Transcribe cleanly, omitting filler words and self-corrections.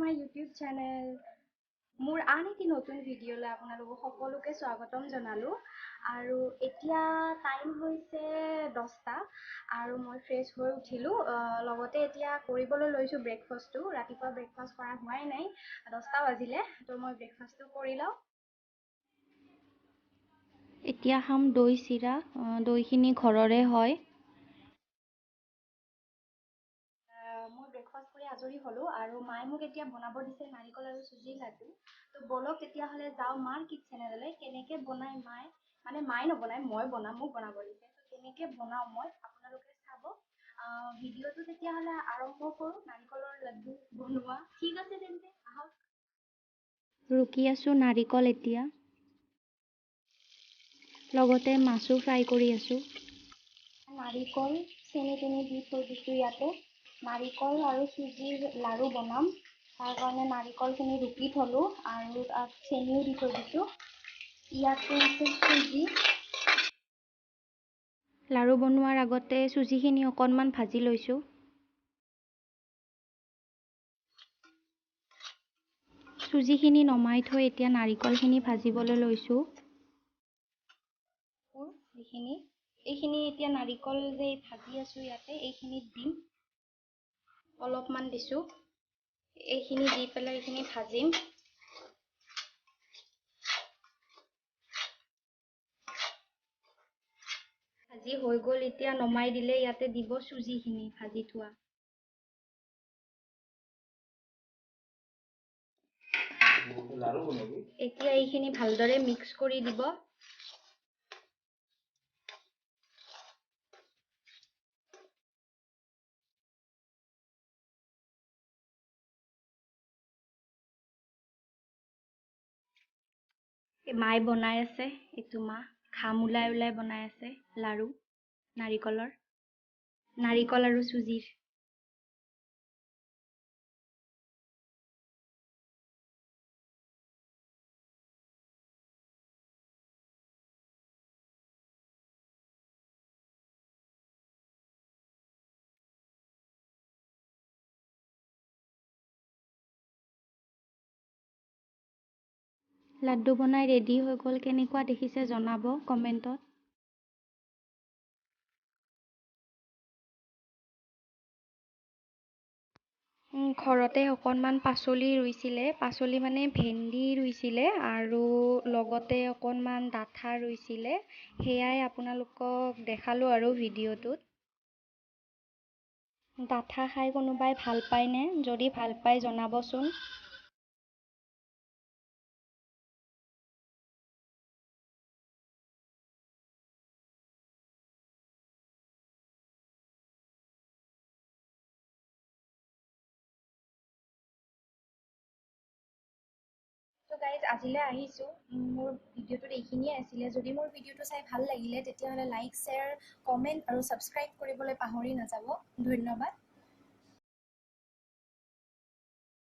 My YouTube channel. মোৰ আন এটি নতুন ভিডিঅ'লৈ আপোনালোকক সকলোকে স্বাগতম জনালোঁ। আৰু এতিয়া টাইম হৈছে 10টা আৰু মই ফ্ৰেছ হৈ উঠিলোঁ। লগতে এতিয়া কৰিবলৈ লৈছোঁ ব্ৰেকফাষ্টটো। ৰাতিপুৱা ব্ৰেকফাষ্ট কৰা হোৱাই নাই, 10টা বাজিলে, তো মই ব্ৰেকফাষ্টটো কৰি লওঁ। এতিয়া খাম দৈ চিৰা। দৈখিনি ঘৰৰে হয়। মই ব্ৰেকফাষ্ট কৰি আজৰি হ'লোঁ আৰু মায়ে মোক এতিয়া বনাব দিছে নাৰিকল আৰু চুজিৰ লাডু। তো ব'লক তেতিয়াহ'লে যাওঁ মাৰ কিটচেনলৈ। কেনেকৈ বনায় মায়ে, মানে মায়ে নবনায়, মই বনাম, মোক বনাব দিছে। তো কেনেকৈ বনাওঁ মই আপোনালোকে চাব ভিডিঅ'টো। তেতিয়াহ'লে আৰম্ভ কৰোঁ নাৰিকলৰ লাডু বনোৱা। ঠিক আছে তেন্তে আহক। ৰুকি আছোঁ নাৰিকল এতিয়া, লগতে মাছো ফ্ৰাই কৰি আছোঁ। নাৰিকল চেনি তেনি দি থৈ দিছোঁ ইয়াতে। নাৰিকল আৰু চুজিৰ লাড়ু বনাম, তাৰ কাৰণে নাৰিকলখিনি ৰুকি থ'লোঁ আৰু তাত চেনিও দি থৈ দিছোঁ। ইয়াতে আছে চুজি। লাড়ু বনোৱাৰ আগতে চুজিখিনি অকণমান ভাজি লৈছোঁ। চুজিখিনি নমাই থৈ এতিয়া নাৰিকলখিনি ভাজিবলৈ লৈছোঁ। এইখিনি এতিয়া নাৰিকল যে ভাজি আছোঁ ইয়াতে, এইখিনিত দিম, অলপমান দিছোঁ। এইখিনি দি পেলাই এইখিনি ভাজিম। ভাজি হৈ গ'ল, এতিয়া নমাই দিলে ইয়াতে দিব চুজিখিনি ভাজি থোৱা। এতিয়া এইখিনি ভালদৰে মিক্স কৰি দিব। মায়ে বনাই আছে, এইটো মা ঘাম ওলাই ওলাই বনাই আছে লাড়ু নাৰিকলৰ, নাৰিকল আৰু চুজিৰ। লাড্ডু বনাই ৰেডি হৈ গ'ল। কেনেকুৱা দেখিছে জনাব কমেণ্টত। ঘৰতে অকণমান পাচলি ৰুইছিলে, পাচলি মানে ভেন্দি ৰুইছিলে আৰু লগতে অকণমান ডাঠা ৰুইছিলে। সেয়াই আপোনালোকক দেখালোঁ আৰু ভিডিঅ'টোত। ডাঠা খাই কোনোবাই ভাল পায়নে? যদি ভাল পায় জনাবচোন। গাইজ আজিলৈ আহিছোঁ, মোৰ ভিডিঅ'টোত এইখিনিয়ে আছিলে। যদি মোৰ ভিডিঅ'টো চাই ভাল লাগিলে তেতিয়াহ'লে লাইক, শ্বেয়াৰ, কমেণ্ট আৰু ছাবস্ক্ৰাইব কৰিবলৈ পাহৰি নাযাব। ধন্যবাদ।